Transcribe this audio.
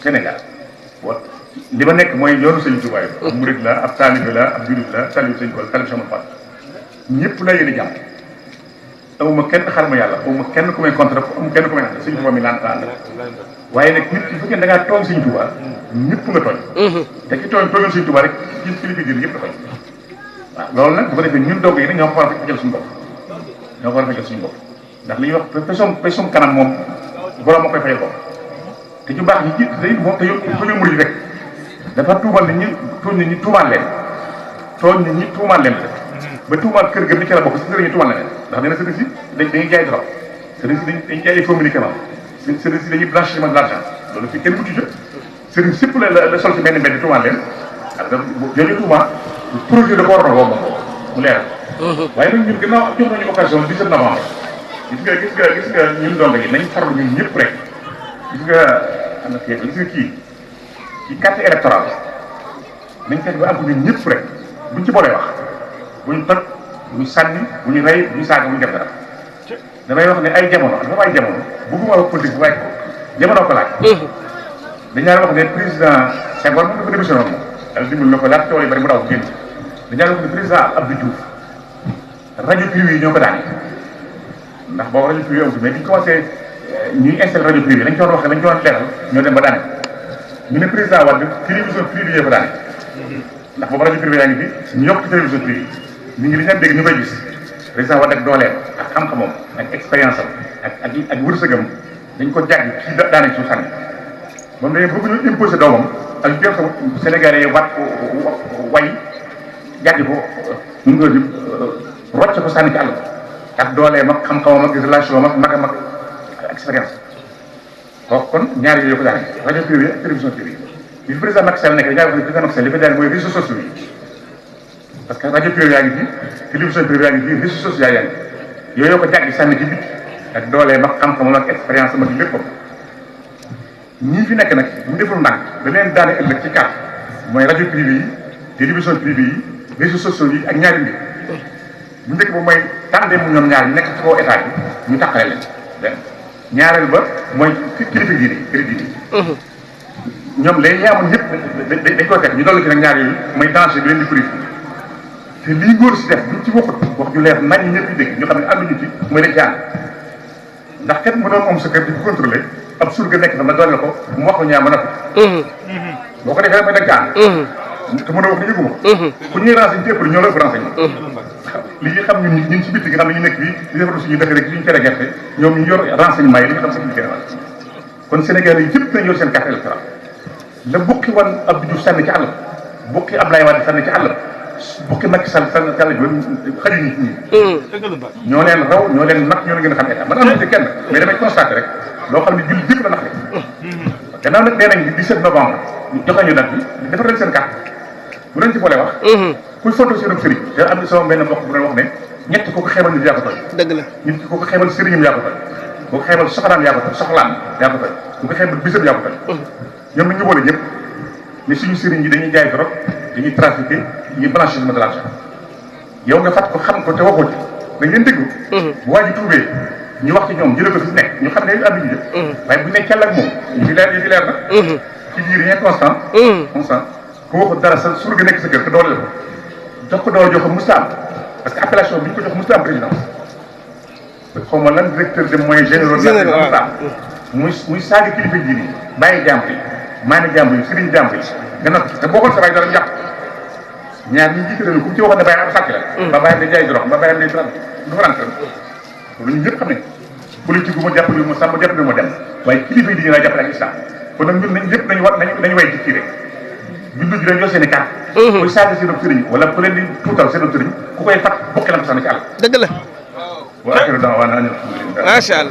Sénégal wa li ma nekk mooy yoonu sëñ Touba yi. ab murid la ab taalibe la ab jurit la taalibe sëñ Tuubaa taalibe Cheikh Fall ñëpp la yéene jàmm amuma kenn xar ma yàlla amuma kenn ku may contre amuma kenn ku may ànd sëñ Tuubaa mi laan ànd waaye nag nit ki bu fekkee da ngaa tooñ sëñ Tuubaa ñëpp nga tooñ te ki tooñal sëñ Tuubaa rek ci kilifa diine ñëpp la tooñ waaw loolu nag bu ko defee ñun dong yi nag ñoo ko war a fajal suñu bopp ñoo ko war a fajal suñu bopp ndax li ñuy wax pesum kanam moom borom ma koy fayal bopp te ñu baax ñi ci tey moom te ñu murid rek dafa tuumal nit ñi tooñ nit ñi tuumaal leen tooñ nit ñi tuumaal leen ba tuumaal kër ga bi ci la bokk si sëriñ ñi tuumaal leen ndax dina sëriñ si dañuy jaay drogue sëriñ si dañuy jaay ay faux médicaments sëriñ si dañuy blanchiment de l'argent loolu fi kenn mucc jot sëriñ sépp la sol ci benn mbedd tuumaal leen ak jooju tuuma projet da ko war a moom mu leeral waaye nag ñun gannaaw jox nañu occasion 17 novembre gis nga ñun doon gi nañ farlu ñun ñëpp rek gis nga kii ci carte électorale nañ fexe ba am ko ñun ñëpp rek buñ ci boolee wax buñ toj buñ sànni buñu rey buñu saaga buñu def dara damay wax ne ay jamono dafa ay jamono bëgguma wax politique bu waaye jamono ko laaj dañaa wax ne président Senghor moom dafa démissionné woon moom yàlla dimbali na ko laata tool yi bari mu daw génn dañaa wax ne président Abdou Diouf rajo privé yi ñoo ko daane ndax boobu rajo privé amatu mais bi ñu commencé ñuy installé rajo privé lañ ci doon wax lañ ci doon leeral ñoo dem ba daane ñu ne président Wade télévision privée yee ko daane ndax boobu rajo privé yaa ngi fi ñu yokk ci télévision privée ñu ngi li ñu dégg ñu koy gis président Wade ak dooleem ak xam-xamam ak expérience am ak wërsëgam dañ ko jàgg ci daane suuf sànni moom dañuy bëgg ñu imposé doomam ak jël xam Sénégalais yi wat way jàggi ko ñu ngi ko di rocc ko sànni ci àll ak dooleem ak xam-xamam ak relation ak magam ak expérience kooku kon ñaari yooyu ko daane rajo privé ak télévision privée li fi président Macky Sall nekk dañaa wax ne président Macky Sall li fa daane mooy réseaux sociaux yi parce que rajo privé yaa ngi fi télévision privée yaa ngi fi réseaux sociaux yaa ngi fi yooyu ko jàggi sànni ci bit ak dooleem ak xam-xamam ak expérience am ak léppam ñii fi nekk nag bu ñu deful ndànk da leen daane ëllëg ci carte mooy rajo privé yi télévision privée yi réseaux sociaux yi ak ñaari mbir bu njëkk ba mooy tàndee mu ñoom ñaar ñu nekk ci kaw état bi ñu tàqale leen ñaareel ba mooy kilifa diine ñoom léegi ñaamoon ñëpp dañ koy fekk ñu dolli ci nag ñaar yooyu mooy danger bi leen di politique te lii ngóor si def buñ ci waxut wax ju leer nañ ñëpp yi dégg ñu xam ne ànduñu ci mooy dañ ci ànd ndax kat mënoon moom sa kër di ko contrôler ab surga nekk fa nga doole ko mu wax lu ñaar mën a fi boo ko defee rek mooy dañ ci ànd te mën a wax ne yëguma ku ñuy renseigné ci ëpp ñoo la ëpp renseigné li ñu xam ñun ci bitti nga xam ne ñu nekk bi di defar suñu dëkk rek suñu cere gerte ñoom ñu yor renseignement yi li ñu xam sécurité kon Sénégal yi yëpp nañ yor seen carte électorale la bukki wan Abdou Diouf sànni ci àll bukki Ablaye Wade sànni ci àll bukki Macky Sall sànni ci àll bi xëy nit ñi ñoo leen raw ñoo leen mag ñoo leen gën a xam état man am na ci kenn mais damay constaté rek loo xam ne jul yëpp la nax rek gannaaw nag nee nañ 17 novembre joxe ñu date bi defar leen seen carte bu leen ci boole wax kuy photo seen ak sëriñ te am na sama benn mbokk bu doon wax ne ñett ko ko xeebal nit yaa ko tooñ dëgg la nit ko ko xeebal sëriñam yaa ko tooñ boo ko xeebal soxnaam yaa ko tooñ soxlaam yaa ko tooñ bu ko xeebal bisam yaa ko tooñ ñoom ñu boole ñëpp ne suñu sëriñ yi dañuy jaay drogue dañuy trafiqué dañuy blanchiment de l'argent yow nga fat ko xam ko te waxoo ci dañ leen déglu bu waa ji tuubee ñu wax ci ñoom jëlee ko fi nekk ñu xam ne am nañu jëf waaye bu ñu ne kell ak moom yi leer na ci biir rien constant ku waxu dara sa surga nekk sa kër te doole la ko jox ko doole jox ko musta am parce que appellation bi ñu ko jox musta am présidence xaw ma lan directeur des moyens généraux musta am muy saaga kilifa diine yi bàyyi jàmbur yi maanaam jàmbur yi sëriñ jàmbur yi gannaaw te boo xool sa bàyyi dara njàpp ñaar ñi jiite réew ku ci waxoon ne bàyyi am sàcc la ba bàyyam day jaay drogue ba bàyyam day trafic du fa rentré loolu ñun ñëpp xam nañ politique bu ma jàppale ma sàmm jàppale ma dem waaye kilifa yi diine laa jàppale ak islam kon nag ñun nañ ñëpp nañu way ci kii rek ñun duñ dañ yor seen i carte koy saaga seen sëriñ wala ku leen di tuutal seen sëriñ ku koy fat bokki la ko sax na ci àll dëgg la wa axiru da'waana macha allah